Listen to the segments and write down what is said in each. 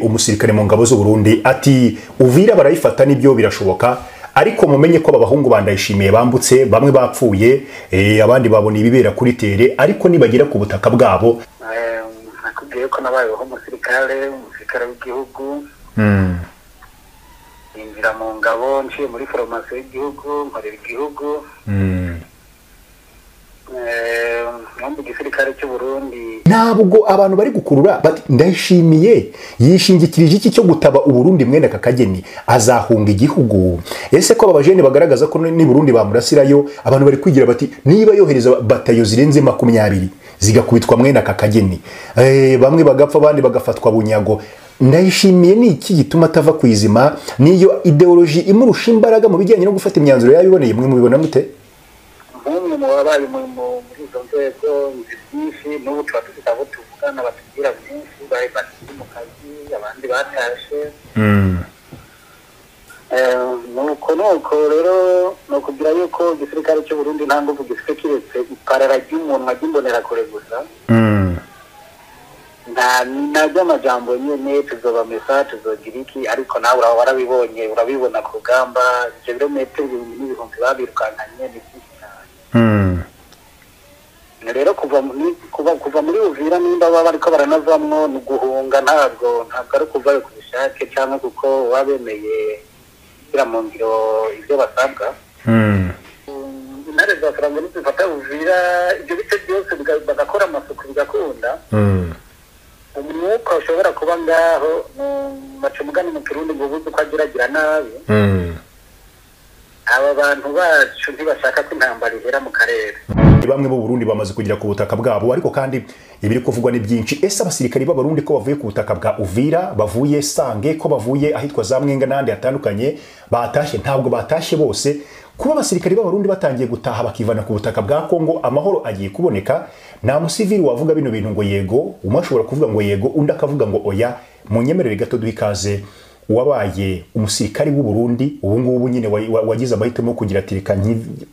Umusirikare mu ngabo z'u Burundi ati Uvira barayifata nibyo birashoboka, ariko mumenye ko abahungu bandayishimiye bambutse, bamwe bapfuye, abandi babona ibibera kuri tere, ariko nibagera ku butaka bwabo. Nakubwiye ko nabayeho umusirikare w'igihugu, ninjira mu ngabo nciye muri formation y'igihugu, nkorera igihugu, mu gisirikare cy'u Burundi. Ntabwo abantu bari gukurura bati ndayishimiye yishingikirije iki cyo gutaba u Burundi mwene kakageni azahunga igihugu. Ese ko abajene bagaragaza ko ni Burundi bamurasirayo, abantu bari kwigira bati niba yohereza batayo zirenze 20 zigakubitwa mwene kakageni, bamwe bagapfa abandi bagafatwa bunyago. Ndayishimiye ni iki gituma atava kwizima? Niyo ideology imurusha imbaraga mu bijyanye no gufata imyanzuro yabiboneye, mwe mubibona mute? Nk'umwe mu babaye muri izo nzego nzi byinshi, n'ubu tuba dufite abo tuvugana batubwira byinshi, bari bakiri mu kazi, abandi batashe. Nuko rero ni ukugira yuko igisirikare cy'u Burundi nta nguvu gifite kiretse iparara ry'umunwa ry'imbonerakure gusa. Nta ry'amajambo nyene tuzobamesa tuzogira iki, ariko nawe warabibonye, urabibona ku rugamba, ivyo birometero ibihumbi n'ibihumbi babirukankanye ni byinshi cyane. Rero kuva muri Uvira nimba baba bariko baranavamwo ni guhunga, ntabwo ari kuvayo ku bushake cyangwa kuko babemeye gushyira mu ngiro ibyo basabwa. Intare za Karangwa nizifata Uvira ibyo bice byose bagakora amasuku bigakunda, umwuka ushobora kuba ngaho baca umugani mu Kirundi ngo ubuze uko ageragira nabi. Aba bantu bacu ntibashaka ko intambara ihera mu karere. Bamwe bo Burundi bamaze kugira ku butaka bwabo, ariko kandi ibiri kuvugwa ni byinshi. Ese abasirikari b'Abarundi ko bavuye ku butaka bwa Uvira, bavuye Sange, ko bavuye ahitwa za Mwenga n'andi hatandukanye, batashye? Ntabwo batashye bose. Kuba abasirikari b'Abarundi batangiye gutaha bakivana ku butaka bwa Kongo, amahoro agiye kuboneka. Nta musivili wavuga bino bintu ngo yego, umwe ashobora kuvuga ngo yego, undi akavuga ngo oya. Munyemerere gato duhe ikaze wabaye umusirikari w'u Burundi ubu ngubu nyine wagize amahitamo kugira ati reka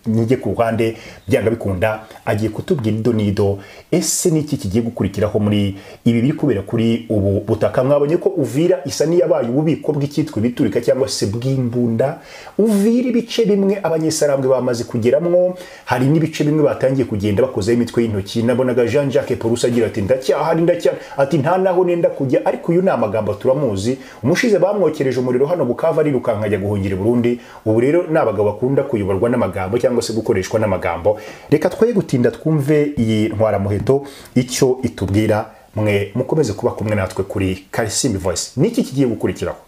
njye ku ruhande, byanga bikunda agiye kutubwira ido nido. Ese niki kigiye gukurikiraho muri ibi biri kubera kuri ubu butaka? Mwabonye ko Uvira isa niyabaye ububiko bw'icyitwa ibiturika cyangwa se bw'imbunda. Uvira ibice bimwe abanyesarambwe bamaze kugeramwo, hari n'ibice bimwe batangiye kugenda bakozeho imitwe y'intoki. Nabonaga Jean Jacques Paulus agira ati ndacyahari ndacyahari, ati nta naho nenda kujya. Ariko uyu ni amagambo turamuzi, umushize bamwokereje umuriro hano Bukavu arirukanka ajya guhungira i Burundi. Ubu rero n'abagabo bakunda kuyoborwa n'amagambo cyangwa se gukoreshwa n'amagambo. Reka twoye gutinda twumve iyi ntwara muheto icyo itubwira. Mwe mukomeze kuba kumwe natwe kuri Karisimbi Voice. Niki kigiye gukurikiraho?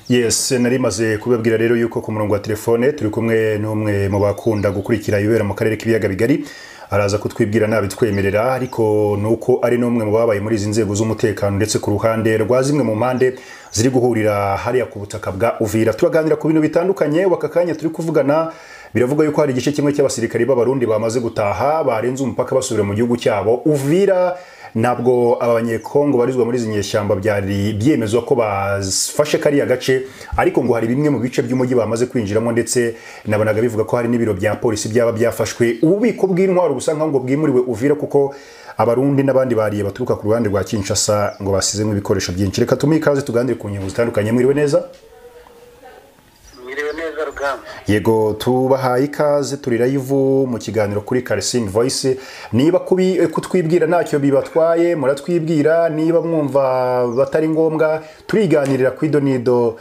Yes, nari maze kubabwira rero yuko ku murongo wa telefone turi kumwe n'umwe mu bakunda gukurikira ibibera mu karere k'ibiyaga bigari. Araza kutwibwira nabitwemerera, ariko nuko ari n'umwe mu babaye muri izi nzego z'umutekano ndetse ku ruhande rwa zimwe mu mpande ziri guhurira hariya ku butaka bwa Uvira. Turaganira ku bintu bitandukanye. Wakakanya turi kuvugana biravuga yuko hari igice kimwe cy'abasirikari b'Abarundi bamaze gutaha, barenze umupaka basubira mu gihugu cyabo. Uvira ntabwo abanyekongo barizwa muri izi nyeshyamba byari byemezwa ko bafashe kariya gace, ariko ngo hari bimwe mu bice by'umujyi bamaze kwinjiramo, ndetse nabonaga bivuga ko hari n'ibiro bya polisi byaba byafashwe. Ububiko bw'intwaro busa nkaho ngo bwimuriwe Uvira, kuko Abarundi n'abandi bariye baturuka ku ruhande rwa Kinshasa ngo basizemo ibikoresho byinshi. Reka tumuhe ikaze tuganire ku ngingo zitandukanye. Mwiriwe neza? Mwiriwe neza Rugamba. Yego, tubahaye ikaze, turi live mu kiganiro kuri Karisimbi Voice. Niba kutwibwira ntacyo bibatwaye, muratwibwira. Niba mwumva batari ngombwa, turiganirira ku ido nido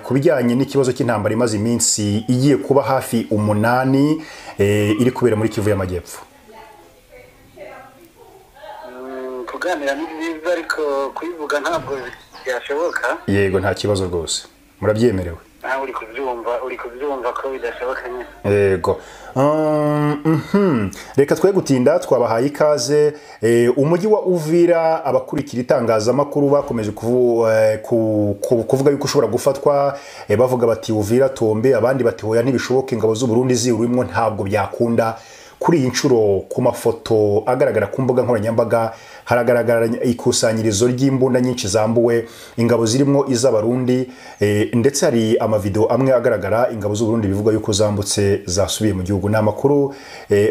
ku bijyanye n'ikibazo cy'intambara imaze iminsi igiye kuba hafi 8 iri kubera muri Kivu y'Amajyepfo. Kuganira ni byiza, ariko kubivuga ntabwo byashoboka. Yego, nta kibazo rwose, murabyemerewe. Uri kubyumva ko bidashoboka nyine. Yego. Reka twe gutinda, twabahaye ikaze. Umujyi wa Uvira abakurikira itangazamakuru bakomeje kuvuga yuko ushobora gufatwa, bavuga bati Uvira tombe, abandi bati hoya ntibishoboke, ingabo z'u Burundi ziwurimwo ntabwo byakunda. Kuri iyi nshuro ku mafoto agaragara ku mbuga nkoranyambaga Haragaragara ikusanyirizo ry'imbunda nyinshi zambuwe ingabo zirimo iz'Abarundi, ndetse hari amavideo amwe agaragara ingabo z'Uburundi bivuga yuko zambutse zasubiye mu gihugu. Ni amakuru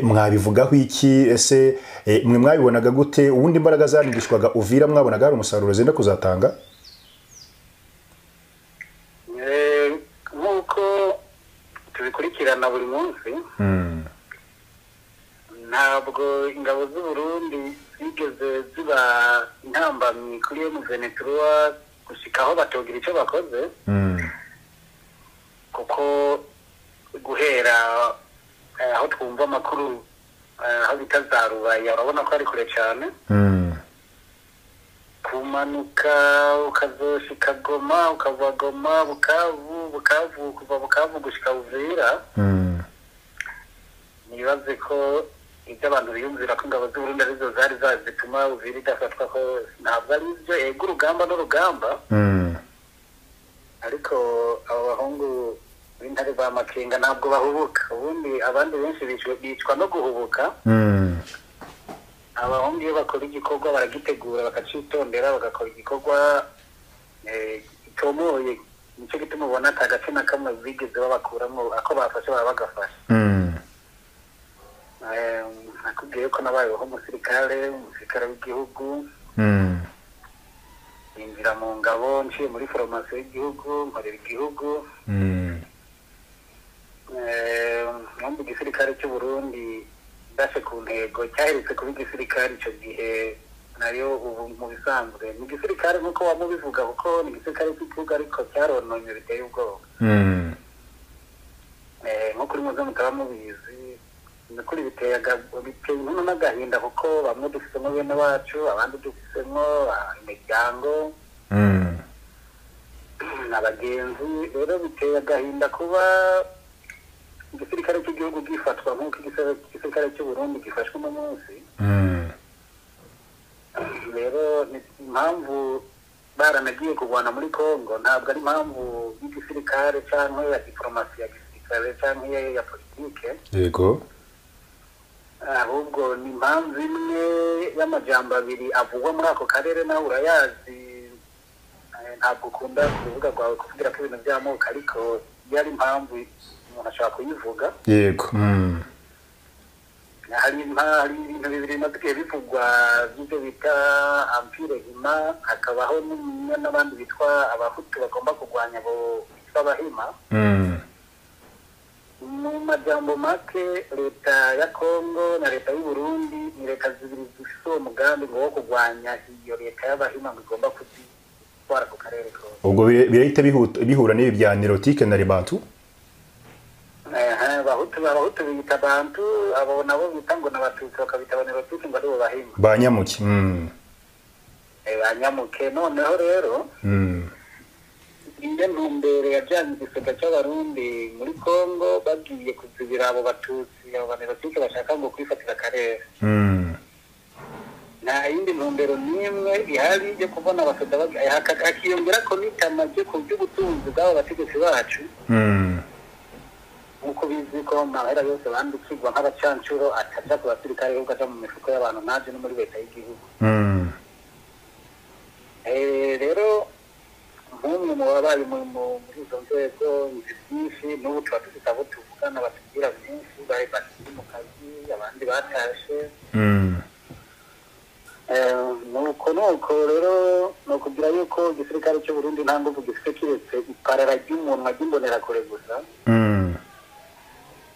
mwabivugaho iki? Ese mwe mwabibonaga gute? Ubundi imbaraga zarindishwaga Uvira mwabonaga hari umusaruro zenda kuzatanga? Nk'uko tubikurikirana buri munsi, ntabwo ingabo z'Uburundi zigeze ziba intambamyi kuri M23 gushika aho batogira icyo bakoze, kuko guhera aho twumva amakuru aho bita za Rubaya urabona ko ari kure cyane, kumanuka ukazoshika Goma, ukava Goma Bukavu, kuva Bukavu gushika Uvira. Nibaze ko ibyo abantu biyumvira ko ingabo z'Uburundi arizo zari zituma Uvira idafatwa ko ntabwo ari byo. Ego urugamba n'urugamba, ariko abo bahungu b'intare ba Makenga ntabwo bahubuka. Ubundi abandi benshi bicwa no guhubuka. Abahungu iyo bakora igikorwa baragitegura, bakacitondera, bagakora igikorwa gitomoye. Nicyo gituma ubona ata gace na kamwe bigeze babakuramo, ako bafashe baba bagafashe. Nakubwiye ko nabayeho umusirikare w'igihugu, ninjira mu ngabo nciye muri foromasiyo y'igihugu, nkorera igihugu. Nkumva igisirikare cy'Uburundi ndashe ku ntego cyaherutse kuba igisirikare icyo gihe, nayo ubu mu bisanzwe ni igisirikare nk'uko wamubivuga, kuko ni igisirikare cy'igihugu ariko cyarononye biteye ubwoba. Nko kuri muze mutaba mubizi, ni kuri biteye inkono n'agahinda, kuko bamwe dufisemo bene wacu, abandi dufisemo imiryango abagenzi. Rero biteye agahinda kuba igisirikare cy'igihugu gifatwa nk'uko igisirikare cy'Uburundi gifashwe uno munsi. Rero ni impamvu baranagiye kurwana muri Kongo, ntabwo ari impamvu y'igisirikare cyangwa ya diplomasi ya gisirikare cyangwa ya politike. Yego, ahubwo ni impamvu imwe y'amajambo abiri avugwa muri ako karere, nawe urayazi. Ntabwo ukunda kurubuga rwawe kuvugira ko ibintu by'amoko, ariko iyo ari impamvu umuntu ashobora kuyivuga. Yego. Hari ibintu bibiri bimaze igihe bivugwa by'ibyo bita Empire Hima, hakabaho n'abandi bitwa Abahutu bagomba kurwanya abo bitwa Abahima. Mu majambo make, leta ya Kongo na leta y'u Burundi ni leta zibiri zifite uwo mugambi ngo wo kurwanya iyo leta y'Abahima ngo igomba kuzitwara ku karere kose. Ubwo birahita bihura n'ibi bya Nirotike na Ribantu? Abahutu biyita Bantu, abo nabo bita ngo n'Abatutsi bakabita Abanirotike ngo aribo Bahima. Banyamuke. Banyamuke. Noneho rero iyo ntumbero yajyanye igisonga cy'Abarundi muri Kongo, bagiye kuzibira abo Batutsi, abo Banirotike bashaka ngo kwifatira akarere. Nta yindi ntumbero n'imwe ihari yo kubona abasoda, hakiyongera ko n'itama ryo ku by'ubutunzi bw'abo bategetsi bacu. Nk'uko bizi ko amahera yose bandikirwa nk'abacancuro ataja ku basirikare, ahubwo aja mu mifuko y'abantu naje no muri leta y'igihugu. Rero nk'umwe mu babaye muri izo nzego nzi byinshi, n'ubu tuba dufite abo tuvugana batubwira byinshi, bari bakiri mu kazi, abandi batashe. Nuko rero ni ukubwira yuko igisirikare cy'Uburundi nta nguvu gifite kiretse iparara ry'umunwa ry'imbonerakure gusa.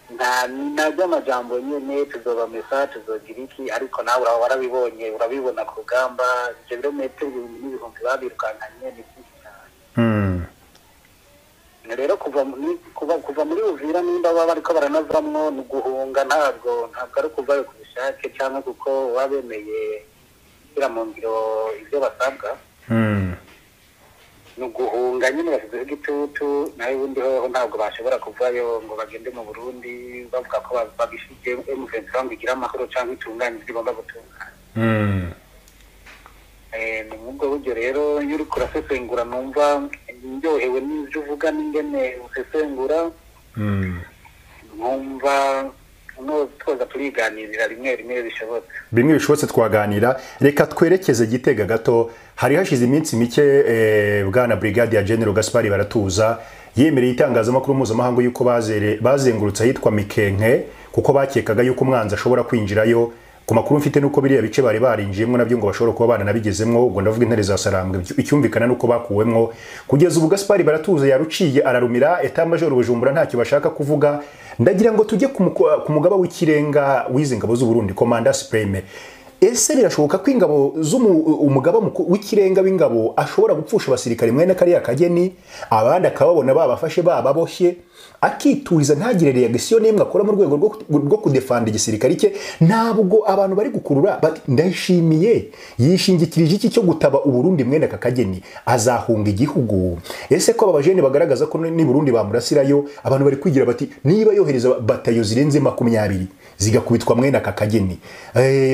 Nta ry'amajambo nyene tuzobamesa tuzogira iki, ariko nawe uraba warabibonye, urabibona ku rugamba, ivyo birometero ibihumbi n'ibihumbi babirukankanye ni byinshi cyane. Rero kuva muri Uvira nimba baba bariko baranavamwo ni uguhunga, ntabwo ari ukuvayo ku bushake cyangwa kuko babemeye gushyira mu ngiro ibyo basabwa. Ni uguhunga nyine bashyizeho igitutu, nayo ubundi hoho ntabwo bashobora kuvayo ngo bagende mu Burundi bavuga ko babishyigikiye M23 ngo igire amahoro cyangwa itunganye ibyo igomba gutunganya. Ni muri ubwo buryo rero iyo uriko urasesengura numva ndyohewe n'ibyo uvuga n'ingene usesengura, nkumva Twoza turiganirira rimwe rimwe bishobotse. Bimwe bishobotse twaganira. Reka twerekeze Gitega gato. Hari hashize iminsi mike bwana Brigadier General Gaspard Baratuza yemereye itangazamakuru mpuzamahanga yuko bazengurutse ahitwa Mikenke kuko bakekaga yuko umwanzi ashobora kwinjirayo. Ku makuru mfite nuko biriya bice bari barinjiyemo nabyo ngo bashobora kuba bananabigezemwo, ubwo ndavuga intare za Sarambwe, icyumvikana nuko bakuwemwo. Kugeza ubu Gaspard Baratuza yaruciye ararumira, Etat Major Bujumbura ntacyo bashaka kuvuga. Ndagira ngo tujye ku mugaba w'ikirenga w'izi ngabo z'u Burundi, Commandant Supreme. Ese birashoboka ko ingabo umugaba w'ikirenga w'ingabo ashobora gupfusha abasirikare mwene kariya kageni, abandi akababona babafashe bababoshye, akituriza ntagire reaction n'imwe akora mu rwego rwo kudefanda igisirikare cye? Ntabwo abantu bari gukurura. Ndayishimiye yishingikirije iki cyo gutaba Uburundi mwene aka kageni, azahunga igihugu? Ese ko abajene bagaragaza ko ni Burundi bamurasirayo, abantu bari kwigira bati niba yohereza batayo zirenze 20 zigakubitwa mwene aka kageni,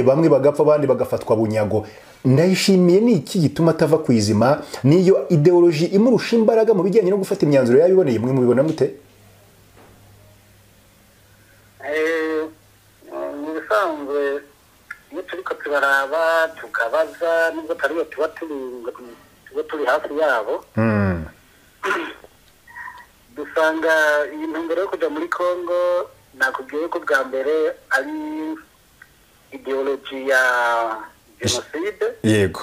bamwe bagapfa abandi bagafatwa bunyago. Ndayishimiye ni iki gituma atava kwizima? Niyo ideology imurusha imbaraga mu bijyanye no gufata imyanzuro yabiboneye, mwe mubibona mute? Mu bisanzwe iyo turiko tubaraba tukabaza, nubwo tariyo tuba turi hafi yabo, dusanga iyi ntumbero yo kuja muri Kongo, nakubwiye ko bwa mbere ari ideology ya jenoside. Yego.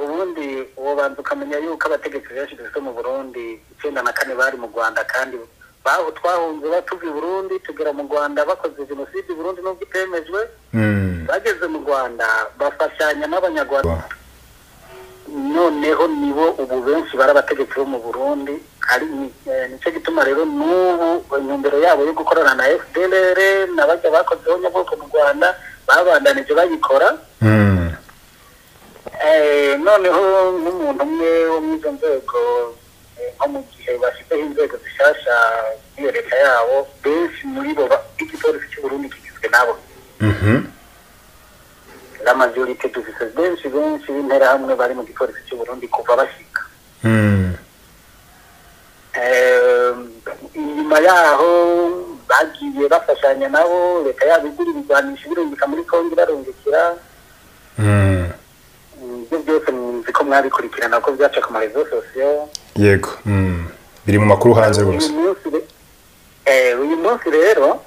Ubundi uwo bantu ukamenya yuko abategetsi benshi dufite mu Burundi 94 bari mu Rwanda, kandi baho twahunze batuva i Burundi tugera mu Rwanda bakoze jenoside i Burundi nubwo itemejwe. Bageze mu Rwanda bafashanya n'Abanyarwanda, noneho nibo ubu benshi bari abategetsi bo mu Burundi. Ari nicyo gituma rero n'ubu intumbero yabo yo gukorana na FDLR n'abajya bakozeho nyabwoko mu Rwanda babandanije bayikora. Noneho nk'umuntu umwe wo muri izo nzego, nko mu gihe bashyizeho inzego zishasha n'iyo leta yabo, benshi muri bo igipolisi cy'u Burundi kigizwe nabo. La majorité dufise benshi benshi b'interahamwe bari mu gipolisi cy'u Burundi kuva bashika. Inyuma yaho bagiye bafashanya nabo, leta yabo igura ibigwanisho birungika muri Kongo irarungikira. Ibyo byose nzi ko mwabikurikirana ko byaca ku marezo sosiyo. Yego. Biri mu makuru hanze rwose. Uyu munsi rero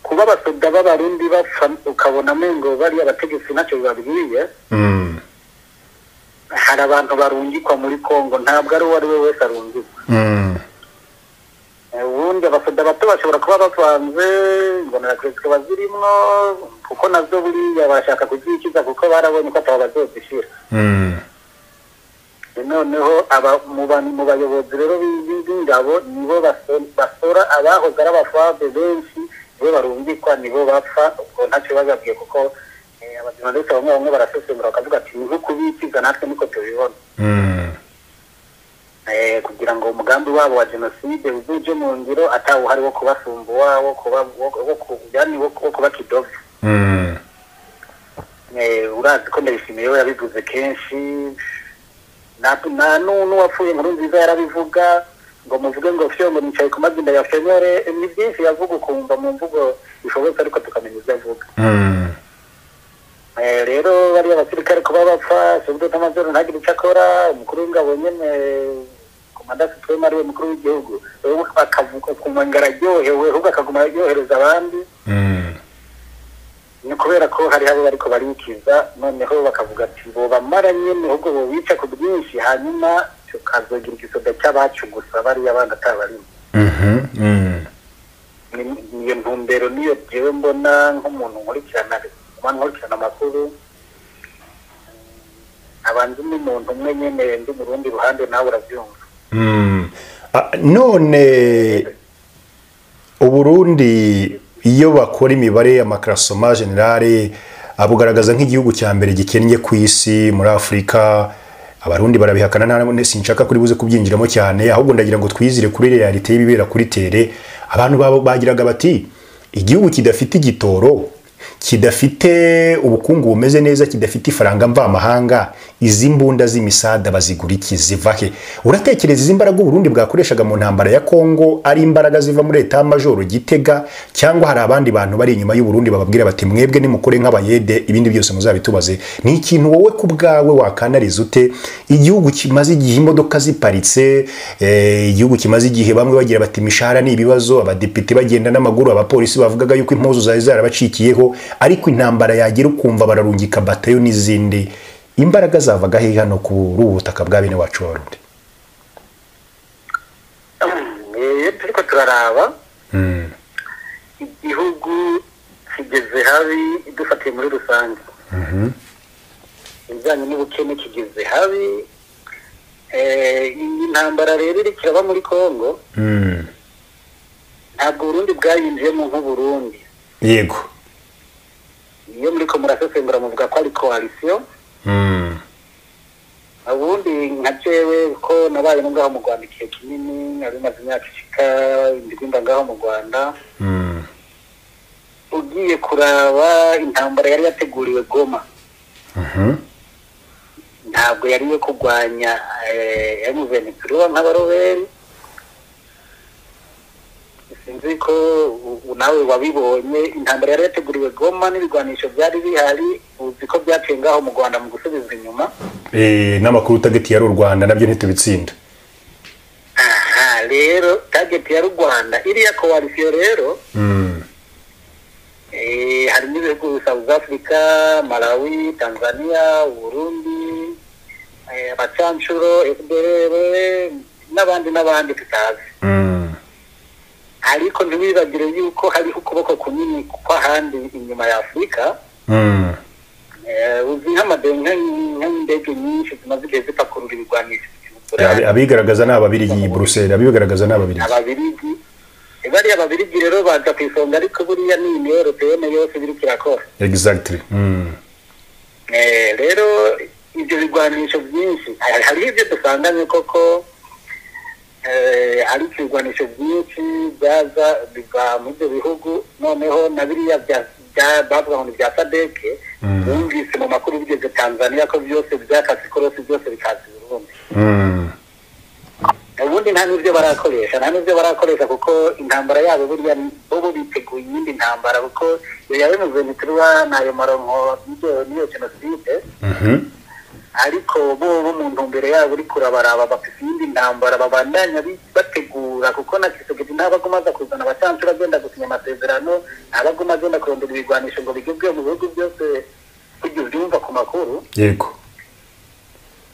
kuba abasoda b'Abarundi bapfa ukabona mengo bari abategetsi ntacyo bibabwiye. Hari abantu barungikwa muri Kongo, ntabwo ari uwo ari we wese arungikwa. Ubundi abasoda bato bashobora kuba bavanze imbonerakure zikaba zirimwo, kuko nazo buriya bashaka kuzikiza kuko barabonye ko atabo bazozishira. Noneho mu bayobozi rero b'ingabo nibo basora abahoze ari abafabe benshi, nibo barungikwa, nibo bapfa. Ubwo ntacyo bababwiye kuko abajournaliste bamwe bamwe barasesengura bakavuga ati ni nko kubikiza, natwe niko tubibona. Kugira ngo umugambi wabo wa jenoside uzuje mu ngiro atawuhari wo kubasumbuwa, wo kuba kidovu. Urazi ko Ndayishimiye we yabivuze kenshi, na n'uwapfuye Nkurunziza yarabivuga, ngo muvuge ngo fyo ngo nicaye ku mazinda ya Fenyore. Ni byinshi yavuga ukumva mu mvugo bishobotse, ariko tukamenya ibyo avuga. Rero bariya abasirikare kuba bapfa, chef d'état-major ntagire icyo akora, umukuru w'ingabo nyene Commandant Supreme ariwe mukuru w'igihugu, bakavuga ukumva ngo araryohewe, ahubwo akaguma aryohereza abandi. Ni kubera ko hari abo bariko barikiza, noneho bakavuga ati bo bamara nyene ahubwo bo bica ku bwinshi, hanyuma tukazogira igisoda cy'abacu gusa, bariya abandi atabarimo. Niyo ntumbero niyo jewe mbona nk'umuntu nkurikirana amakuru. Abanzi n'umuntu umwe nyene ndi mu rundi ruhande, nawe urabyumva. None Uburundi iyo bakora imibare ya makrasoma generale abugaragaza nk'igihugu cya mbere gikennye ku isi muri Afrika. Abarundi barabihakana, nta sinshaka kuri buze kubyinjiramo cyane, ahubwo ndagira ngo twizire kuri realite y'ibibera kuri tere. Abantu bagiraga bati igihugu kidafite igitoro Kidafite ubukungu bumeze neza, kidafite ifaranga mvamahanga, izi mbunda z'imisada bazigura iki, ziva he? Uratekereza izi mbaraga Uburundi bwakoreshaga mu ntambara ya Kongo ari imbaraga ziva muri Etat Major Gitega, cyangwa hari abandi bantu bari inyuma y'u Burundi bababwira bati mwebwe nimukore nk'abayede, ibindi byose muzabitubaze? Ni ikintu wowe ku bwawe wakanariza ute igihugu kimaze igihe imodoka ziparitse, igihugu kimaze igihe bamwe bagira bati imishahara ni ibibazo, abadepite bagenda n'amaguru, abapolisi bavugaga yuko impuzu zari zarabacikiyeho, ariko intambara yagira ukumva bararungika batayo n'izindi imbaraga zavaga he hano kuri ubu butaka bwa bene wacu b'Abarundi? Iyo turiko turaraba igihugu kigeze habi, dufatiye muri rusange ibijyanye n'ubukene kigeze habi. Intambara rero iriko iraba muri Kongo, ntabwo Burundi bwayinjiyemo nk'Uburundi. Yego. Iyo muriko murasesengura muvuga ko ari coalition. Ubundi nka jewe ko nabaye no ngaho mu Rwanda igihe kinini, nari maze imyaka ishika 7 mba ngaho mu Rwanda. Ugiye kuraba intambara yari yateguriwe Goma, ntabwo yari iyo kurwanya M23 nk'abaroberi. Sinzi ko nawe wabibonye, intambara yari yateguriwe Goma n'ibigwanisho byari bihari, uzi ko byaciye ngaho mu Rwanda mu gusubiza inyuma. N'amakuru target yari u Rwanda nabyo ntitubitsinda. Aha rero target ya Rwanda iriya coalition rero, harimo ibihugu South Africa, Malawi, Tanzania, Burundi, abacancuro, FDLR n'abandi n'abandi tutazi. Ariko ntiwibagire yuko hariho ukuboko kunini kw'ahandi inyuma ya Afurika. Uzi nk'indege nyinshi zimaze igihe zipakurura ibigwanisho. Abigaragaza ni Ababirigi i Bruxelles, abigaragaza ni Ababirigi. Ababirigi bariya Ababirigi rero baza ku isonga, ariko buriya ni Union Européenne yose biriko irakora. Exactly. Rero ibyo bigwanisho byinshi hariho ibyo dusanganye koko, ariko ibigwanisho byinshi byaza biva muri ibyo bihugu. Noneho na biriya bavuga ngo ni bya SADC, bumvise mu makuru bigeze Tanzania ko byose byakase ikorosi, byose bikaza i Burundi. Ubundi nta n'ibyo barakoresha, nta n'ibyo barakoresha kuko intambara yabo burya bo biteguye iyindi ntambara, kuko iyo ya M23 n'ayo maronko n'iyo jenoside. Ariko bo mu ntumbero yabo uri kurabaraba bafite iyindi ntambara babandanya bategura, kuko na Tshisekedi ntabaguma aza kuzana abacancuro agenda gusinya amasezerano, ntabaguma agenda kurondera ibigwanisho ngo bigezweho mu bihugu byose kujya ubyumva ku makuru. Yego.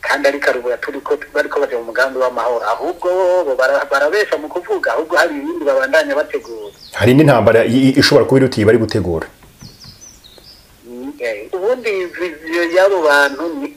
Kandi ariko arubura turiko bariko baje mu mugambi w'amahoro, ahubwo bo barabesha mu kuvuga, ahubwo hari ibindi babandanya bategura. Hari indi ntambara ishobora kuba irutiye bari gutegura. Ubundi viziyo y'abo bantu ni